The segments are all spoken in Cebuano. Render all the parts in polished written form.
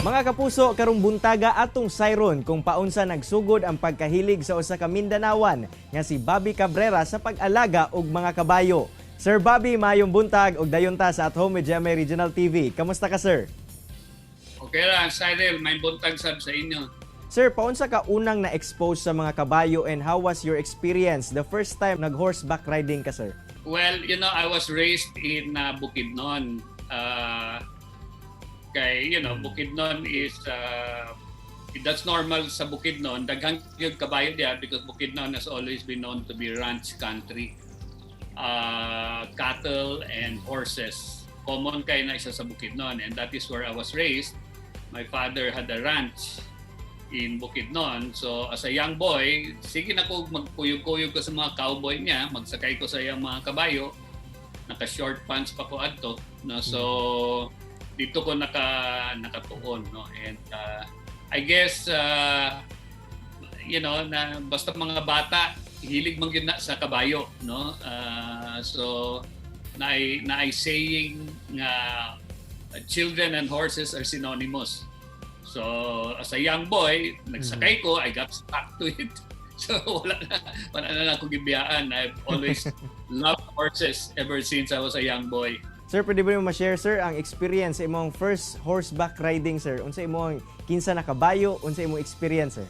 Mga kapuso, karong buntaga atong sayron kung paunsa nagsugod ang pagkahilig sa usa ka Mindanawan nga si Bobby Cabrera sa pag-alaga og mga kabayo. Sir Bobby, maayong buntag og dayon ta sa At Home with GMA Regional TV. Kamusta ka, sir? Okay lang, Cyril, maayong buntag sab sa inyo. Sir, paunsa ka unang na-expose sa mga kabayo and how was your experience the first time nag-horseback riding ka, sir? Well, I was raised in Bukidnon. Kay Bukidnon is, that's normal sa Bukidnon. Daghang gyud kabayo diya because Bukidnon has always been known to be ranch country. Cattle and horses. Common kay na isa sa Bukidnon and that is where I was raised. My father had a ranch in Bukidnon. So as a young boy, sige na ko magkuyog-kuyog ko sa mga cowboy niya, magsakay ko sa iyang mga kabayo. Naka-short pants pa ko adto, no? So dito ko nakatuon, no? And I guess na basta mga bata hilig man gyud na sa kabayo, no? So naay saying nga children and horses are synonymous. So as a young boy, nagsakay ko, I got stuck to it. So wala na lang akong gibiyaan. I've always loved horses ever since I was a young boy. Sir, pwede ba mo ma-share, sir, ang experience sa imong first horseback riding, sir? Unsa imong kinsa na kabayo, unsa imong experience, sir?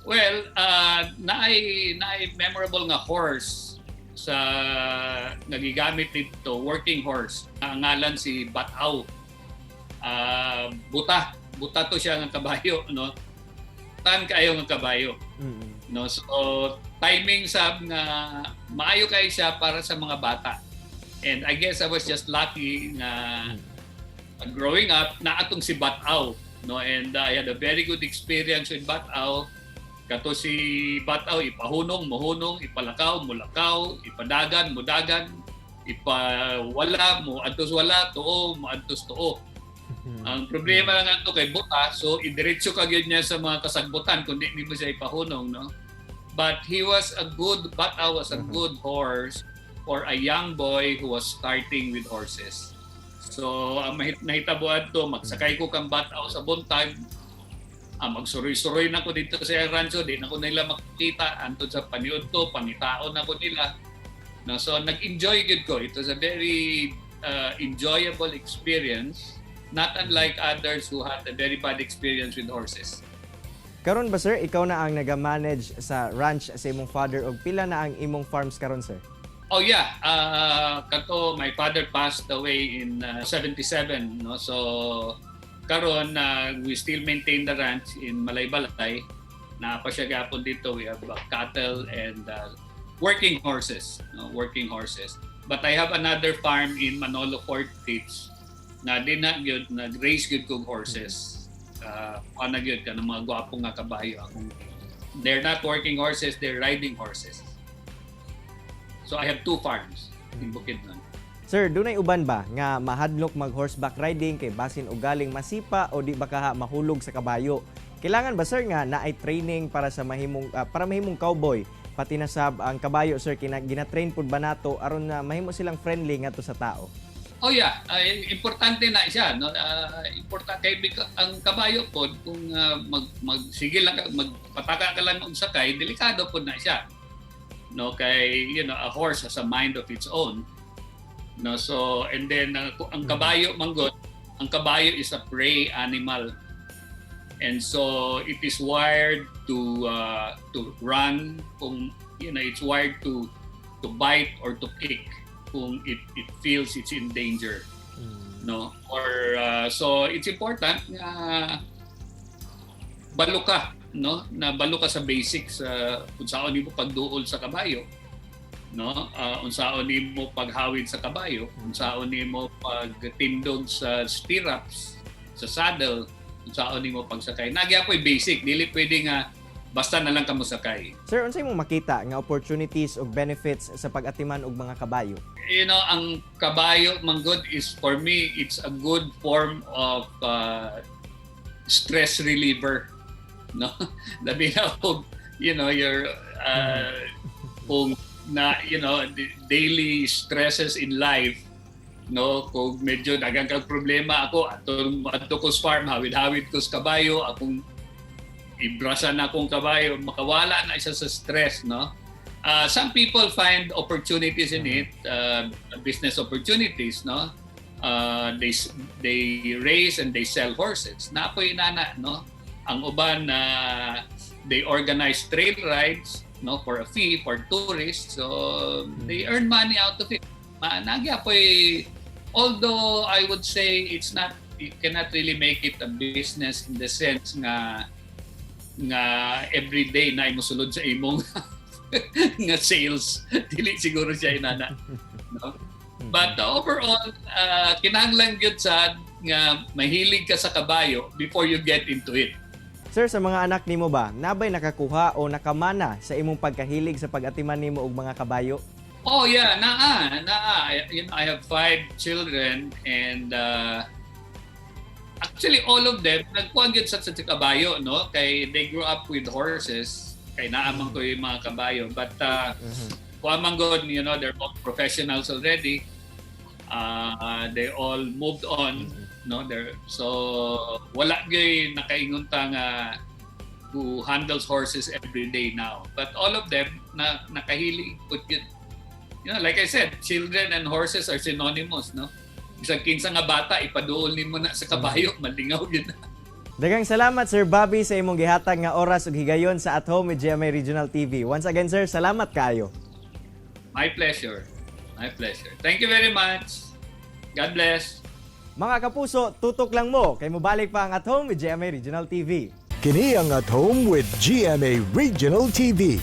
Well, naay memorable nga horse sa nagigamit dito, working horse. Ang ngalan si Bataw. Buta. Buta to siya nga kabayo, no? Tan kaayo nga kabayo. No? So timing sab nga maayo kay siya para sa mga bata. And I guess I was just lucky nga growing up na atong si Bataw, no? And I had a very good experience with Bataw. Kato si Bataw, ipahunong, mohunong, ipalakaw, mulakaw, ipadagan, mudagan, ipawala, mo adtos wala, tuo, mo adtos tuo. Ang problema lang ato kay buta, so idiretso ka gyud niya sa mga kasagbutan kung di nimo siya ipahunong, no? But he was a good Bataw was a good horse for a young boy who was starting with horses. So ang nahitabo adto, magsakay ko kang Bataw sa buntag, magsuroy-suroy na ko dito sa rancho, di na ko nila makita antod sa paniudto, pangitaon na ko nila. No, so nag-enjoy gyud ko. It was a very enjoyable experience, not unlike others who had a very bad experience with horses. Karon ba, sir, ikaw na ang naga-manage sa ranch sa imong father og pila na ang imong farms karon, sir? Oh yeah, kato my father passed away in 77, no? So karon we still maintain the ranch in Malaybalay. Naa pa siya gapon dito. We have cattle and working horses, no? Working horses. But I have another farm in Manolo Fortich na di na gyud nag-raise gyud kog horses. Ana gyud ka ng mga gwapo nga kabayo akong. They're not working horses, they're riding horses. So I have two farms in Bukidnon. Sir, dunay uban ba nga mahadlok mag horseback riding kay basin ugaling masipa o di ba kaha mahulog sa kabayo? Kailangan ba, sir, nga naay training para mahimong cowboy? Pati na sab ang kabayo, sir, kina gina-train pud ba nato aron na mahimo silang friendly ngadto sa tao? Oh yeah, ay, importante na siya, no? Importante kay ang kabayo pod kung mag magsigil lang ka, magpataka ka lang og sakay, delikado pod na siya. No, kay a horse has a mind of its own. No, so and then ang kabayo manggod, ang kabayo is a prey animal. And so it is wired to run kung it's wired to bite or to kick kung it feels it's in danger, no? Or so it's important nga balo ka, no, na balo ka sa basics kung unsaon nimo pagduol sa kabayo, no, unsaon nimo paghawid sa kabayo, unsaon nimo pagtindog sa stirrups, sa saddle, unsaon nimo pagsakay. Naa gyapoy basic, dili pwede nga basta na lang ka mosakay. Sir, unsay imong makita nga opportunities ug benefits sa pag-atiman og mga kabayo? Ang kabayo manggod is, for me, it's a good form of stress reliever, no? Labi na kung your kung na the daily stresses in life. No, kung medyo daghang kag problema ako, ato ko sa farm, hawid-hawid ko sa kabayo, akong ibrasan na akong kabayo, makawala na isa sa stress, no? Some people find opportunities in it, business opportunities, no? They raise and they sell horses. Naa poy inana, no? Ang uban na they organize trail rides, no, for a fee for tourists. So they earn money out of it. Naa gyapoy, although I would say it's not, you cannot really make it a business in the sense nga every day na musulod sa imong nga sales, dili siguro siya inana, no? But overall, kinahanglan gyud sad nga mahilig ka sa kabayo before you get into it. Sir, sa mga anak nimo ba, naa bay nakakuha o nakamana sa imong pagkahilig sa pag-atiman nimo og mga kabayo? Oh yeah, naa, naa. I have five children and actually all of them nagkuha gyud sa kabayo, no? Kay they grew up with horses. Kay naa man koy mga kabayo. But kuha man gud, they're all professionals already. They all moved on, no? They're so wala gyud nakaingon ta nga who handles horses every day now. But all of them na nakahilig pud gyud. Like I said, children and horses are synonymous, no? Bisag kinsa nga bata, ipaduol nimo na sa kabayo, malingaw gyud na. Daghang salamat, Sir Bobby, sa imong gihatag nga oras ug higayon sa At Home with GMA Regional TV. Once again, sir, salamat kaayo. My pleasure. My pleasure. Thank you very much. God bless. Mga kapuso, tutok lang mo kay mobalik pa ang At Home with GMA Regional TV. Kini ang At Home with GMA Regional TV.